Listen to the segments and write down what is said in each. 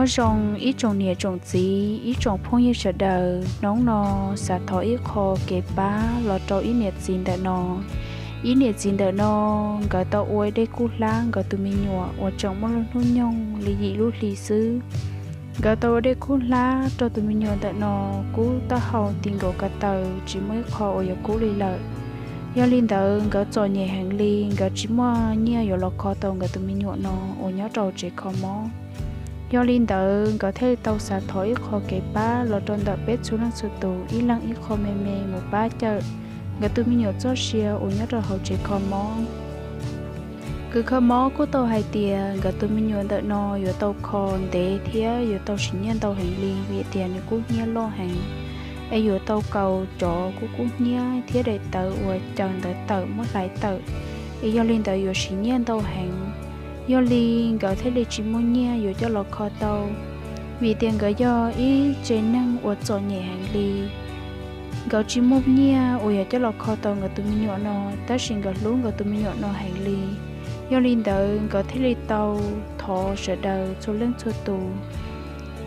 Nyob zoo ib tsoom niam tsoom txiv, ib tsoom phooj ywg sawv daws, hnub no xav thov ib qho kev pab los rau ib niam txiv ntawm no. Ib niam txiv ntawm no, nkawd tau ua dej kub hlab nkawd tus me nyuam uas tseem muaj lub hnub nyoog li yim lub hli xwb. Nkawd tau ua dej kub hlab rau tus me nyuam ntawm no kub taub hau ti nkaus ko taw, tsis muaj ib qho uas yuav kub li lawm. Yog li ntawd nkawd txom nyem heev li, nkawd tsis muaj nyiaj yuav los kho tau nkawd tus me nyuam no uas nyob rau tsev kho mob. Yog li ntawd nkawd thiaj li tau xav thov ib qho kev pab los rau ntawm peb txhua leej txhua tus ib leeg ib qho me me mus pab cawm nkawd tus me nyuam txoj sia uas nyob rau hauv tsev kho mob. Kws kho mob kuj tau hais tias nkawd tus me nyuam ntawm no yuav tau kho ntev thiab yuav tau siv nyiaj ntau heev li vim tias nws kub hnyiab loj heev, es yuav tau kaus cov kub kub hnyiab thiab daim tawv uas caws ntawd tawm muab hlais tawm, es yog li ntawd yuav siv nyiaj ntau heev. Yog li nkawd thiaj li tsis muaj nyiaj yuav coj los kho tau, vim tias nkawd yog ib tsev neeg uas txom nyem heev li. Nkawd tsis muaj nyiaj uas yuav coj los kho tau nkawd tus me nyuam no, tab sis nkawd hlub nkawd tus me nyuam no heev li. Yog li ntawd nkawd thiaj li tau thov sawv daws txhua leej txhua tus,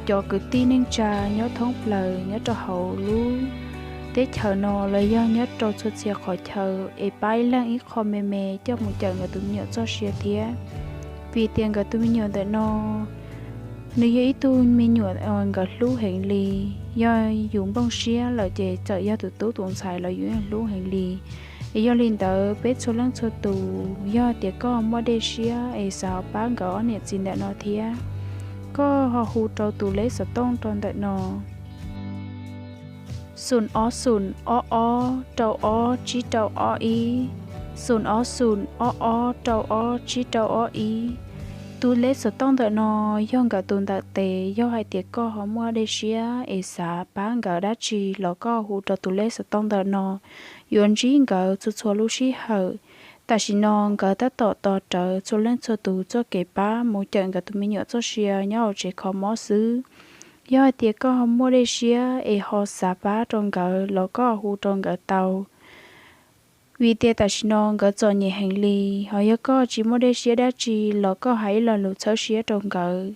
cov kwv tij neej tsa nyob thoob plaws nyob rau hauv lub teb chaws no los yog nyob rau txhua txhia qhov chaw es pab ib leeg ib qho me me coj mus cawm nkawd tus me nyuam txoj sia thiab. Vim tias nkawd tus me nyuam ntawm no nws yog ib tug me nyuam uas nkawd hlub heev li. Yog yus nplooj siab lawm ces txawm yog tus tub tus ntxhais los yus yeej hlub heev li. Es yog li ntawd peb txhua leej txhua tus, yog tias koj muaj dej siab es xav pab nkawd ob niam txiv ntawm no thiab, koj ho hu rau tus lej xov tooj rau ntawm no: xoom ob xoom ob ob rau ob tsib rau ob ib, xoom ob xoom ob ob rau ob tsib rau ob ib. Tus lej xov tooj ntawm no yog nkawd tus ntawm tes. Yog hais tias koj ho muaj dej siab es xav pab nkawd dab tsi los koj hu rau tus lej xov tooj ntawm no, yuav ntsib nkawd txhua txhua lub sij hawm. Tam sim no nkawd tab tom tos rawv txhua leej txhua tus txoj kev pab mus cawm nkawd tus me nyuam txoj sia nyob hauv tsev kho mob xwb. Yog hais tias koj ho muaj dej siab es ho xav pab rau nkawd los koj hu rau nkawd tau, vim tias tam sim no nkawd txom nyem heev li. Ho yog koj tsis muaj dej siab dab tsi los koj hais ib lo lus txhawb siab rau nkawd,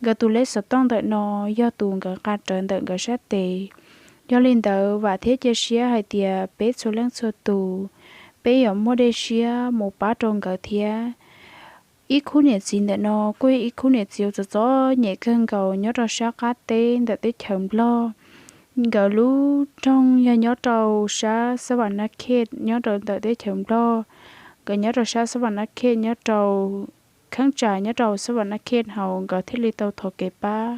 nkawd tus lej xov tooj ntawm no yog tus nkawd nqa rawv ntawm nkawd sab tes. Yog li ntawd vam thiab cia siab hais tias peb txhua leej txhua tus, peb yuav muaj dej siab mus pab rau nkawd thiab. Ib khub niam txiv ntawm no kuj yog ib khub niam txiv uas txom txom nyem kawg nkaus nyob rau sab qab teb ntawm teb chaws Nplog. Nkawd lub nroog yog nyob rau sab Xab Vam Nab Khej nyob rau ntawm teb chaws Nplog. Nkawd nyob rau sab Xab Vam Nab Khej nyob rau kheeb tsam nyob rau Xab Vam Nab Khej hauv, nkawd thiaj li tau thov kev pab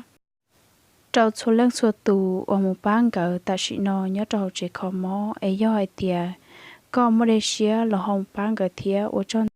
rau txhua leej txhua tus uas mus pab nkawd tam sim no nyob rau hauv tsev kho mob. Es yog hais tias koj muaj dej siab los ho mus pab nkawd thiab. Ua tsaug